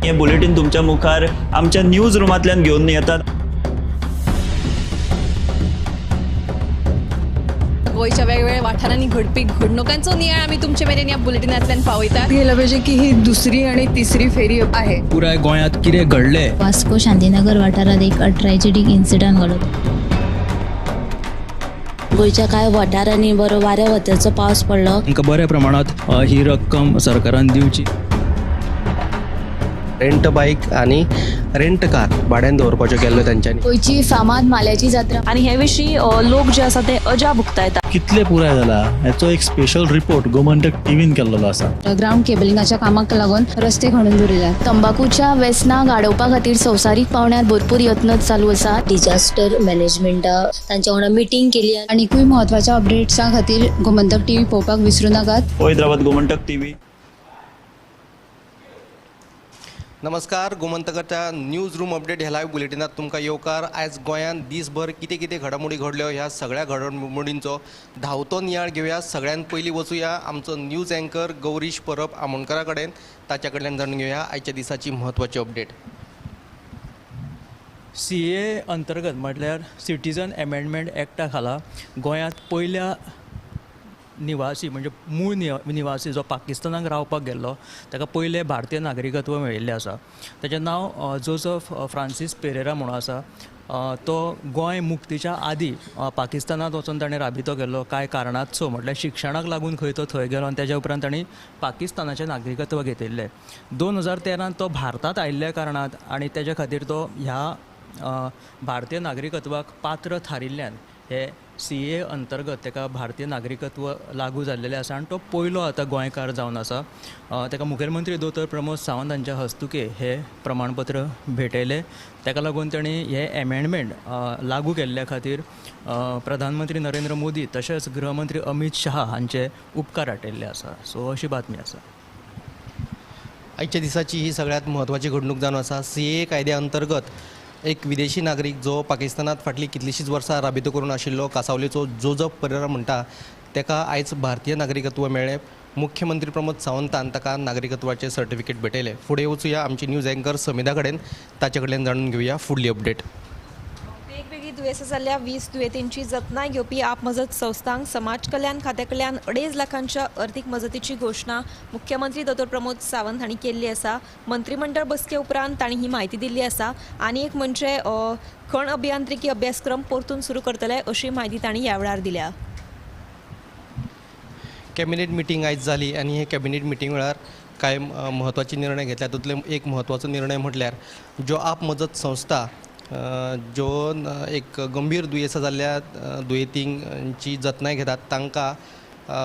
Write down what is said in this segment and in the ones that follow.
हें बुलेटीन तुमच्या मुखार आमच्या न्यूज रुमांतल्यान घेवन येतात. गोंयच्या वेगवेगळ्या वाठारांनी घडपी घडणुकांचो नियाळ आमी तुमचे मेरेन ह्या बुलेटिनांतल्यान पावयतात. घ्यायला पाहिजे की ही दुसरी आणि तिसरी फेरी आहे. पुराय गोंयांत कितें घडलें. वास्को शांतीनगर वाठारात एक ट्रॅजेडीक इन्सिडंट घडलो. गोंयच्या कांय वाठारांनी बरो वाऱ्या वताचो पावस पडलो. तांकां बऱ्या प्रमाणांत ही रक्कम सरकारान दिवची. रेंट बायक आनी रेंट कार भाड्यान दवरपाच्यो केल्ल्यो तेंच्यांनी. गोंयची फामाद माल्याची जात्रा. आनी हे विशीं लोक जे आसा ते अजाप उक्तायतात. कितले पुराय जाला हेचो एक स्पेशल रिपोर्ट गोमंतक टीव्हीन केल्लो आसा. ग्राउंड केबलिंगाच्या कामाक लागून रस्ते खणून दवरिल्यात. तंबाखूच्या वेसनाक आडोवपा खातीर संवसारीक पावंड्यार भरपूर यत्न चालू आसात. डिजास्टर मॅनेजमेंटा तांच्या वांगडा मिटींग केली. आनीकूय म्हत्वाच्या अपडेट्सां खातीर गोमंतक टीव्ही पळोवपाक विसरू नाकात. पळयत रावात गोमंतक टीव्ही. नमस्कार, गोमंतकाच्या न्यूज रूम अपडेट ह्या लायव्ह बुलेटिनात तुमकां येवकार. आयज गोंयांत दीसभर कितें कितें घडामोडी घडल्यो ह्या सगळ्या घडामोडींचो धांवतो नियाळ घेवया. सगळ्यान पयलीं वचुया आमचो न्यूज अँकर गौरीश परब आमोणकरा कडेन, ताच्या कडल्यान जाणून घेवया आयच्या दिसाची म्हत्वाची अपडेट. CAA अंतर्गत म्हटल्यार सिटीजन एमेंडमेंट एक्टा खाला गोंयांत पयल्या निवासी म्हणजे मूळ निवासी जो पाकिस्तानाक रावपाक गेल्लो ताका पयलें भारतीय नागरिकत्व मेळिल्लें आसा. ताचें नांव जोजफ फ्रांसीस पेरेरा म्हणून आसा. तो गोंय मुक्तीच्या आदी पाकिस्तानांत वचून ताणें राबितो केल्लो. कांय कारणाचो म्हटल्यार शिक्षणाक लागून खंय तो थंय गेलो आनी तेज्या उपरांत ताणें पाकिस्तानाचें नागरिकत्व घेतिल्लें. 2013 तो भारतांत आयिल्ल्या कारणान आनी तेज्या खातीर तो ह्या भारतीय नागरिकत्वाक पात्र थारिल्ल्यान हे CAA अंतर्गत ताका भारतीय नागरिकत्व लागू जाल्लेलें आसा आनी तो पयलो आतां गोंयकार जावन आसा. ताका मुखेलमंत्री दोतोर प्रमोद सावंत हांच्या हस्तुके हे प्रमाणपत्र भेटयलें. ताका लागून तांणी हे एमेंडमेंट लागू केल्ल्या खातीर प्रधानमंत्री नरेंद्र मोदी तशेंच गृहमंत्री अमीत शहा हांचे उपकार आटयल्ले आसा. सो अशी बातमी आसा. आयच्या दिसाची ही सगळ्यांत म्हत्वाची घडणूक जावन आसा. CAA कायद्या अंतर्गत एक विदेशी नागरीक जो पाकिस्तानांत फाटलीं कितलींशींच वर्सां राबितो करून आशिल्लो कासावलेचो जोजफ परेरा म्हणटा ताका आयज भारतीय नागरिकत्व मेळ्ळें. मुख्यमंत्री प्रमोद सावंतान ताका नागरिकत्वाचें सर्टिफिकेट भेटयलें. फुडें वचुया आमची न्यूज अँकर समिधा कडेन, ताचे कडल्यान जाणून घेवया फुडली अपडेट. वेगवेगळी दुयेंसां जाल्ल्या 20 दुयेंतींची जतनाय घेवपी आप मजत संस्थांक समाज कल्याण खात्या कडल्यान 2.5 लाखांच्या अर्थीक मजतीची घोशणा मुख्यमंत्री दोतोर प्रमोद सावंत हांणी केल्ली आसा. मंत्रीमंडळ बसके उपरांत तांणी ही म्हायती दिल्ली आसा. आनी एक म्हणजे खण अभियांत्रिकी अभ्यासक्रम परतून सुरू करतले अशी म्हायती तांणी ह्या वेळार दिल्या. कॅबिनेट मिटींग आयज जाली आनी हे कॅबिनेट मिटींग वेळार कांय म्हत्वाचे निर्णय घेतल्या. तातूंतले एक म्हत्वाचो निर्णय म्हटल्यार ज्यो आप मजत संस्था ज्यो एक गंभीर दुयेंसां जाल्ल्या दुयेंतींची जतनाय घेतात तांकां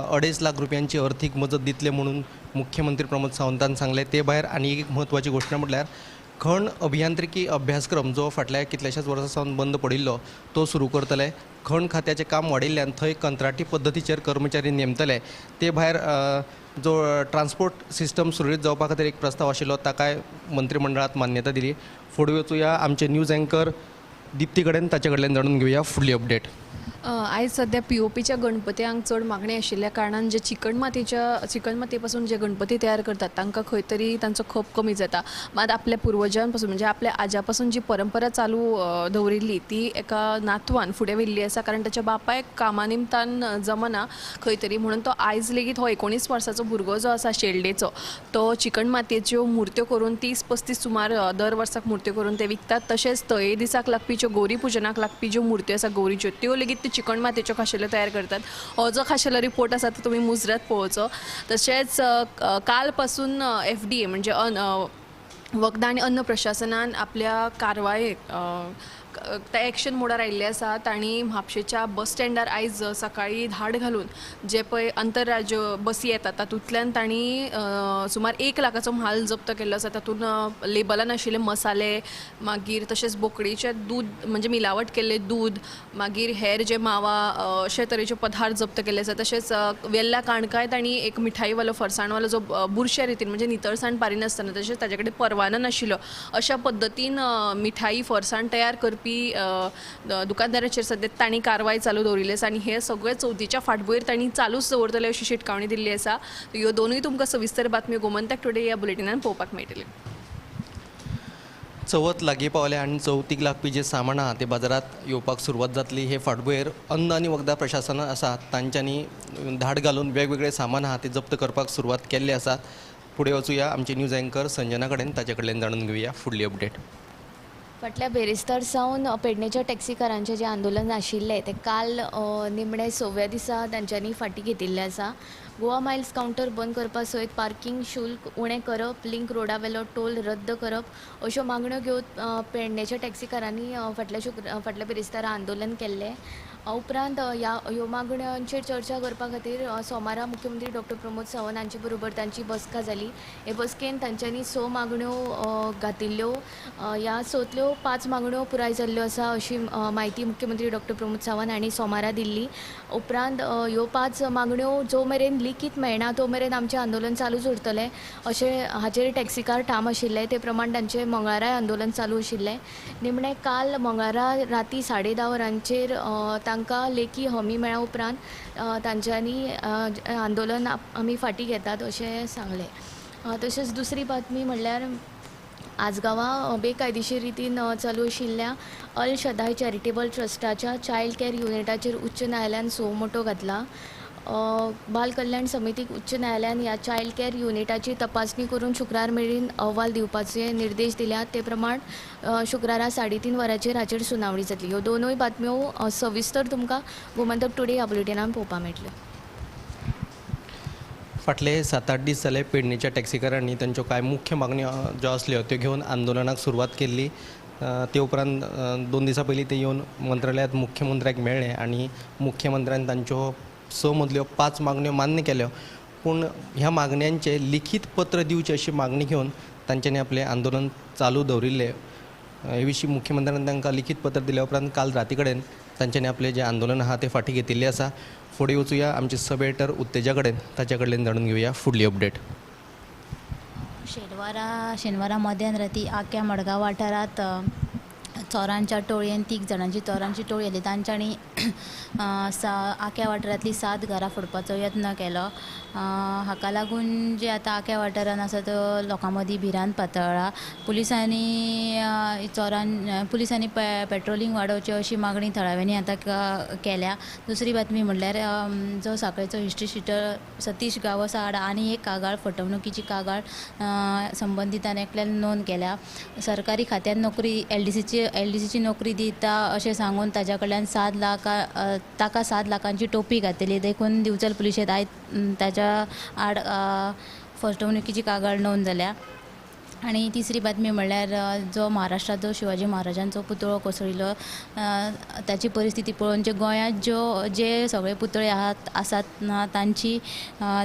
2.5 लाख रुपयांची अर्थीक मजत दितले म्हणून मुख्यमंत्री प्रमोद सावंतान सांगलें. ते भायर आनी एक म्हत्वाची घोशणा म्हटल्यार खण अभियांत्रिकी अभ्यासक्रम जो फाटल्या कितल्याशाच वर्सां सावन बंद पडिल्लो तो सुरू करतले. खण खात्याचें काम वाडिल्ल्यान थंय कंत्राटी पद्दतीचेर कर्मचारी नेमतले. ते भायर जो ट्रान्सपोर्ट सिस्टम सुरळीत जावपा खातीर एक प्रस्ताव आशिल्लो ताकाय मंत्रिमंडळांत मान्यता दिली. फुडें वचुया आमचे न्यूज अँकर दिप्ती कडेन, ताचे कडल्यान जाणून घेवया फुडली अपडेट. आयज सद्या POPच्या गणपत्यांक चड मागणी आशिल्ल्या कारणान जे चिकणमातये पासून जे गणपती तयार करतात तांकां खंय तरी तांचो खप कमी जाता. मात आपल्या पुर्वजां पासून म्हणजे आपल्या आज्या पासून जी परंपरा चालू दवरिल्ली ती एका नातवान फुडें व्हेल्ली आसा, कारण ताच्या बापायक कामा निमतान जमना खंय तरी, म्हणून तो आयज लेगीत हो 19 वर्साचो भुरगो जो आसा शेल्डेचो तो चिकणमातयेच्यो मुर्त्यो करून 30-35 सुमार दर वर्साक मुर्त्यो करून ते विकतात. तशेंच तये दिसाक लागपी ज्यो गौरी पुजनाक लागपी ज्यो मुर्त्यो आसा गौरीच्यो त्यो लेगीत ते चिकणमातयेच्यो खाशेल्यो तयार करतात. हो जो खाशेलो रिपोर्ट आसा तो तुमी मुजरत पळोवचो. तशेंच काल पासून FDA म्हणजे वखदां आनी अन्न प्रशासनान आपल्या कारवायेक ते एक्शन मोडार आयिल्ले आसा. तांणी म्हापशेच्या बस स्टँडार आयज सकाळीं धाड घालून जे पळय आंतरराज्य बसी येतात तातूंतल्यान तांणी सुमार 1 लाखाचो म्हाल जप्त केल्लो आसा. तातूंत लेबलां नाशिल्ले मसाले, मागीर तशेंच बोकडेचें दूद म्हणजे मिलावट केल्लें दूद, मागीर हेर जे मावा अशे तरेचे पदार्थ जप्त केल्ले आसा. तशेंच वेल्ला काणकाय तांणी एक मिठाईवालो फरसाणवालो जो बुरशे रितीन म्हणजे नितळसाण पारिनासतना तशेंच ताजे कडेन परवानो नाशिल्लो अशा पद्दतीन मिठाई फरसाण तयार करपी दुकानदाराचेर सद्या तांणी कारवाय चालू दवरिल्ली आसा आनी हे सगळे चवथीच्या फाटभुंयेर तांणी चालूच दवरतले अशी शिटकावणी दिल्ली आसा. ह्यो दोनूय तुमकां सविस्तर बातम्यो गोमंतक टुडे ह्या बुलेटिनान पळोवपाक मेळटल्यो. चवथ लागीं पावल्या आनी चवथीक लागपी जे सामान आहा ते बाजारांत येवपाक सुरवात जातली. हे फाटभुंयेर अन्न आनी वखदां प्रशासन आसा तांच्यांनी धाड घालून वेगवेगळे सामान आहा ते जप्त करपाक सुरवात केल्ली आसा. फुडें वचुया आमचे न्यूज एंकर संजना कडेन, ताचे कडल्यान जाणून घेवया फुडली अपडेट. फाटल्या बेरेस्तार सावन पेडणेच्या टॅक्सीकारांचें जें आंदोलन आशिल्लें तें काल निमणे 6व्या दिसा तांच्यांनी फाटीं घेतिल्लें आसा. गोवा मायल्स कावंटर बंद करपा सयत पार्किंग शुल्क उणें करप, लिंक रोडावेलो टोल रद्द करप अश्यो मागण्यो घेवन पेडणेच्या टॅक्सीकारांनी फाटल्या बिरेस्तारा आंदोलन केल्लें. उपरांत ह्यो मागण्यांचेर चर्चा करपा खातीर सोमारा मुख्यमंत्री डॉक्टर प्रमोद सावंत हांचे बरोबर तांची बसका जाली. हे बसकेन तांच्यांनी 6 मागण्यो घातिल्ल्यो. ह्या 6तल्यो 5 मागण्यो पुराय जाल्ल्यो आसा अशी म्हायती मुख्यमंत्री डॉक्टर प्रमोद सावंत हांणी सोमारा दिल्ली. उपरांत ह्यो 5 मागण्यो जो मेरेन लिखीत मेळना तो मेरेन आमचें आंदोलन चालूच उरतलें अशें हाचेर टॅक्सीकार ठाम आशिल्ले. ते प्रमाण तांचें मंगळाराय आंदोलन चालू आशिल्लें. निमणें काल मंगळारा राती 10:30 वरांचेर तांकां लेखी हमी मेळ्ळ्या उपरांत तांच्यांनी आंदोलन आमी फाटीं घेतात अशें सांगलें. तशेंच दुसरी बातमी म्हणल्यार आजगांवां बेकायदेशीर रितीन चालू आशिल्ल्या अल शदाय चॅरिटेबल ट्रस्टाच्या चायल्ड कॅर युनिटाचेर उच्च न्यायालयान सो मोटो घातला. बाल कल्याण समितीक उच्च न्यायालयान ह्या चायल्ड कॅर युनिटाची तपासणी करून शुक्रार मेरेन अहवाल दिवपाचे निर्देश दिल्यात. ते प्रमाण शुक्रारा 3:30 वरांचेर हाचेर सुनावणी जातली. ह्यो दोनूय बातम्यो सविस्तर तुमकां गोमंतक टुडे ह्या बुलेटिनान पळोवपाक मेळटल्यो. फाटले 7-8 दीस जाले पेडणेच्या टॅक्सीकारांनी तांच्यो कांय मुख्य मागण्यो ज्यो आसल्यो त्यो घेवन आंदोलनाक सुरवात केल्ली. ते उपरांत 2 दिसां पयलीं ते येवन मंत्रालयांत मुख्यमंत्र्याक मेळ्ळे आनी मुख्यमंत्र्यान तांच्यो 6 मदल्यो 5 मागण्यो मान्य केल्यो. पूण ह्या मागण्यांचें लिखीत पत्र दिवचें अशी मागणी घेवन तांच्यांनी आपलें आंदोलन चालू दवरिल्लें. हे विशीं मुख्यमंत्र्यान तांकां लिखीत पत्र दिल्या उपरांत काल राती कडेन तांच्यांनी आपलें जें आंदोलन आहा तें फाटीं घेतिल्लें आसा. फुडें वचुया आमचे सब एडिटर उत्तेजा कडेन, ताच्या कडल्यान जाणून घेवया फुडली अपडेट. शेनवारा मध्यान राती आक्या मडगांव वाठारांत चोरांच्या टोळयेन 3 जाणांची चोरांची टोळी आयली. तांच्यांनी आक्या वाठारांतली 7 घरां फोडपाचो यत्न केलो. हाका लागून जे आतां आक्या वाठारांत आसा तो लोकां मदीं भिरांत पातळ्ळा. पुलिसांनी पेट्रोलिंग वाडोवचें अशी मागणी थळाव्यांनी आतां केल्या. दुसरी बातमी म्हणल्यार जो साखळेचो हिस्ट्री शिटर सतीश गांवस आड आनी एक कागाळ, फटवणुकीची कागाळ संबंदितान एकल्यान नोंद केल्या. सरकारी खात्यान नोकरी एलडीसीची नोकरी दिता अशें सांगून ताच्या कडल्यान 7 लाख ताका 7 लाखांची टोपी घातली. देखून दिवचल पुलिशेंत आयज ताच्या आड फटवणुकीची कागाळ नोंद जाल्या. आनी तिसरी बातमी म्हणल्यार जो महाराष्ट्राचो शिवाजी महाराजांचो पुतळो कोसळिल्लो ताची परिस्थिती पळोवन जे गोंयांत जे सगळे पुतळे आसात ना तांची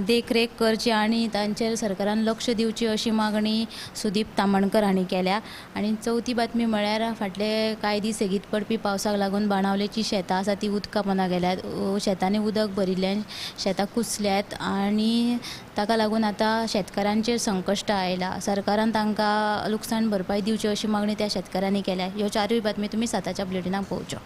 देखरेख करची आनी तांचेर सरकारान लक्ष दिवची अशी मागणी सुदीप तामणकर हांणी केल्या. आनी चवथी बातमी म्हळ्यार फाटले कांय दीस सेगीत पडपी पावसाक लागून बाणावलेची शेतां आसा ती उदका पोंदा गेल्यात. शेतांनी उदक भरिल्ल्यान शेतां कुसल्यात आनी ताका लागून आतां शेतकारांचेर संकश्ट आयलां. सरकारान तांकां लुकसाण भरपाय दिवची अशी मागणी त्या शेतकारांनी केल्या. ह्यो 4 बातमी तुमी 7च्या बुलेटिनाक पळोवच्यो.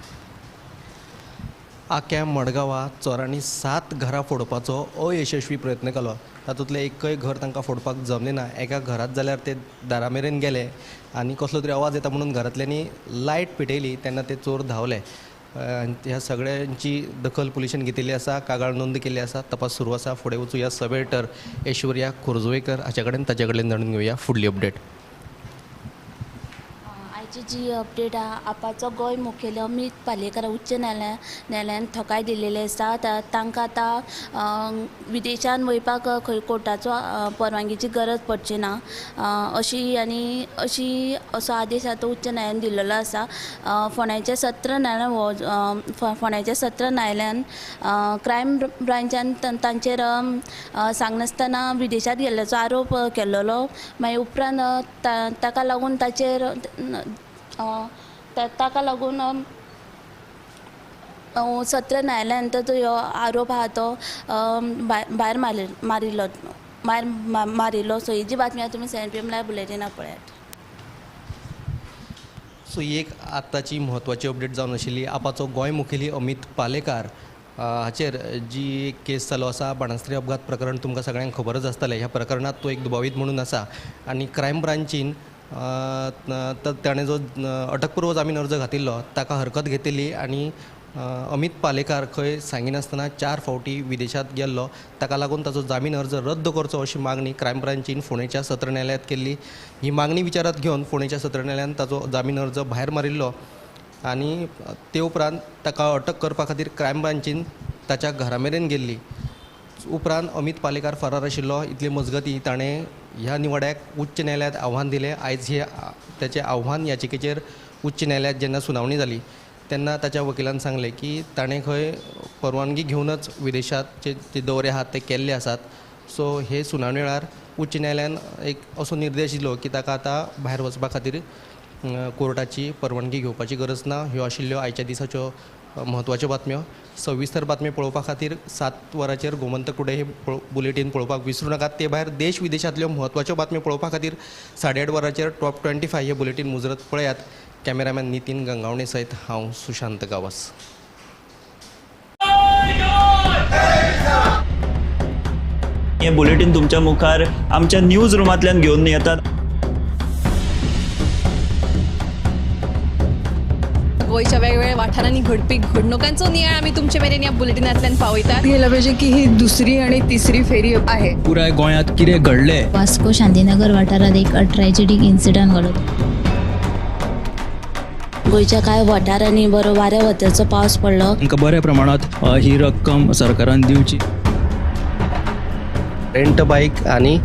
आक्या मडगांवा चोरांनी 7 घरां फोडपाचो अयशस्वी प्रयत्न केलो. तातूंतलें एकय घर तांकां फोडपाक जमलें ना. एका घरांत जाल्यार ते दारा मेरेन गेले आनी कसलो तरी आवाज येता म्हणून घरांतल्यांनी लायट पेटयली तेन्ना ते चोर धांवले. ह्या सगळ्यांची दखल पुलिशेन घेतिल्ली आसा, कागाळ नोंद केल्ली आसा, तपास सुरू आसा. फुडें वचुया सब एडिटर ऐश्वर्या खोर्जुवेकर हाच्या कडेन, ताच्या कडल्यान जाणून घेवया फुडली अपडेट. आयची जी अपडेट आहा, आपाचो गोंय मुखेली अमीत पालयेकर उच्च न्यायालयान थकाय दिल्लेली आसा. तांकां आतां विदेशान वयपाक खंय कोर्टाचो परवानगीची गरज पडची ना अशी आनी अशी असो आदेश आतां उच्च न्यायालयान दिल्लो आसा. फोंड्याच्या सत्र न्यायालयान फोंड्याच्या सत्र न्यायालयान क्रायम ब्रांचान तांचेर सांगनासतना विदेशांत गेल्ल्याचो आरोप केल्लो. मागीर उपरांत ताका लागून ताचेर ताका लागून सत्र न्यायालयान तो ह्यो आरोप आहा तो भायर मारिल्लो मारिल्लो. सो ही जी बातमी आहा तुमी 7 PM live बुलेटिनाक पळयात. सो ही एक आत्ताची म्हत्वाची अपडेट जावन आशिल्ली. आपाचो गोंय मुखेली अमीत पालेकार हाचेर जी केस चालू आसा, बाणस्त्री अपघात प्रकरण तुमकां सगळ्यांक खबरच आसतलें. ह्या प्रकरणांत तो एक दुबावीत म्हणून आसा आनी क्रायम ब्रांचीन ताणें जो अटकपूर्व जामीन अर्ज घातिल्लो ताका हरकत घेतिल्ली आनी अमीत पालेकार खंय सांगिनासतना 4 फावटी विदेशांत गेल्लो, ताका लागून ताचो जामीन अर्ज रद्द करचो अशी मागणी क्रायम ब्रांचीन फोंडेच्या सत्र न्यायालयांत केल्ली. ही मागणी विचारांत घेवन फोंडेच्या सत्र न्यायालयान ताचो जामीन अर्ज भायर मारिल्लो आनी ते उपरांत ताका अटक करपा खातीर क्रायम ब्रांचीन ताच्या घरा मेरेन गेल्ली. उपरांत अमीत पालेकार फरार आशिल्लो. इतले मजगती ताणें ह्या निवाड्याक उच्च न्यायालयांत आव्हान दिलें. आयज हे ताचें आव्हान याचिकेचेर उच्च न्यायालयांत जेन्ना सुनावणी जाली तेन्ना ताच्या वकिलान सांगलें की ताणें खंय परवानगी घेवनच विदेशांत जे दौरे आहात ते केल्ले आसात. सो हे सुनावणी वेळार उच्च न्यायालयान एक असो निर्देश दिलो की ताका आतां भायर वचपा खातीर कोर्टाची परवानगी घेवपाची गरज ना. ह्यो आशिल्ल्यो आयच्या दिसाच्यो म्हत्वाच्यो बातम्यो. सविस्तर बातम्यो पळोवपा खातीर 7 वरांचेर गोमंतक टुडे हे बुलेटीन पळोवपाक विसरूं नाकात. ते भायर देश विदेशांतल्यो म्हत्वाच्यो बातम्यो पळोवपा खातीर 8:30 वरांचेर टॉप 25 हे बुलेटीन मुजरत पळयात. कॅमेरामॅन नितीन गंगावणे सयत हांव सुशांत गावस. हे बुलेटीन तुमच्या मुखार आमच्या न्यूज रुमांतल्यान घेवन येतात. गोंयच्या वेगवेगळ्या वाठारांनी घडपी घडणुकांचो नियाळ आमी तुमचे मेरेन ह्या बुलेटिनांतल्यान पावयतात. यायला पाहिजे की ही दुसरी आणि तिसरी फेरी आहे. पुराय गोंयांत कितें घडलें, वास्को शांतीनगर वाठारांत एक ट्रॅजेडीक इन्सिडंट घडलो. गोंयच्या कांय वाठारांनी बरो वाऱ्या वताचो पावस पडलो. तांकां बऱ्या प्रमाणांत ही रक्कम सरकारान दिवची. रेंट बायक आनी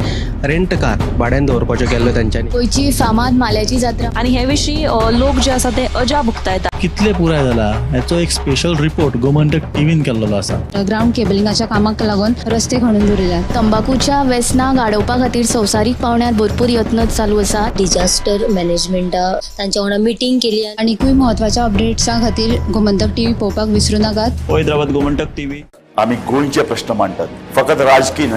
रेंट कार भाड्यान दवरपाच्यो केल्ल्यो तेंच्यांनी. गोंयची फामाद माल्याची जात्रा आनी हे विशीं लोक जे आसा ते अजाप उक्तायतात. कितले पुराय जाला हेचो एक स्पेशल रिपोर्ट गोमंतक टीव्हीन केल्लो आसा. ग्रावंड केबलिंगाच्या कामाक लागून रस्ते खणून दवरिल्यात. तंबाखूच्या वेसनाक आडोवपा खातीर संवसारीक पावंड्यार भरपूर यत्न चालू आसात. डिजास्टर मॅनेजमेंटा तांच्या वांगडा मिटींग केली. आनीकूय म्हत्वाच्या अपडेट्सां खातीर गोमंतक टीव्ही पळोवपाक विसरूं नाकात. पळयत रावात गोमंतक टीव्ही. आमी गोंयचे प्रश्न मांडटात, फकत राजकीय न्हय.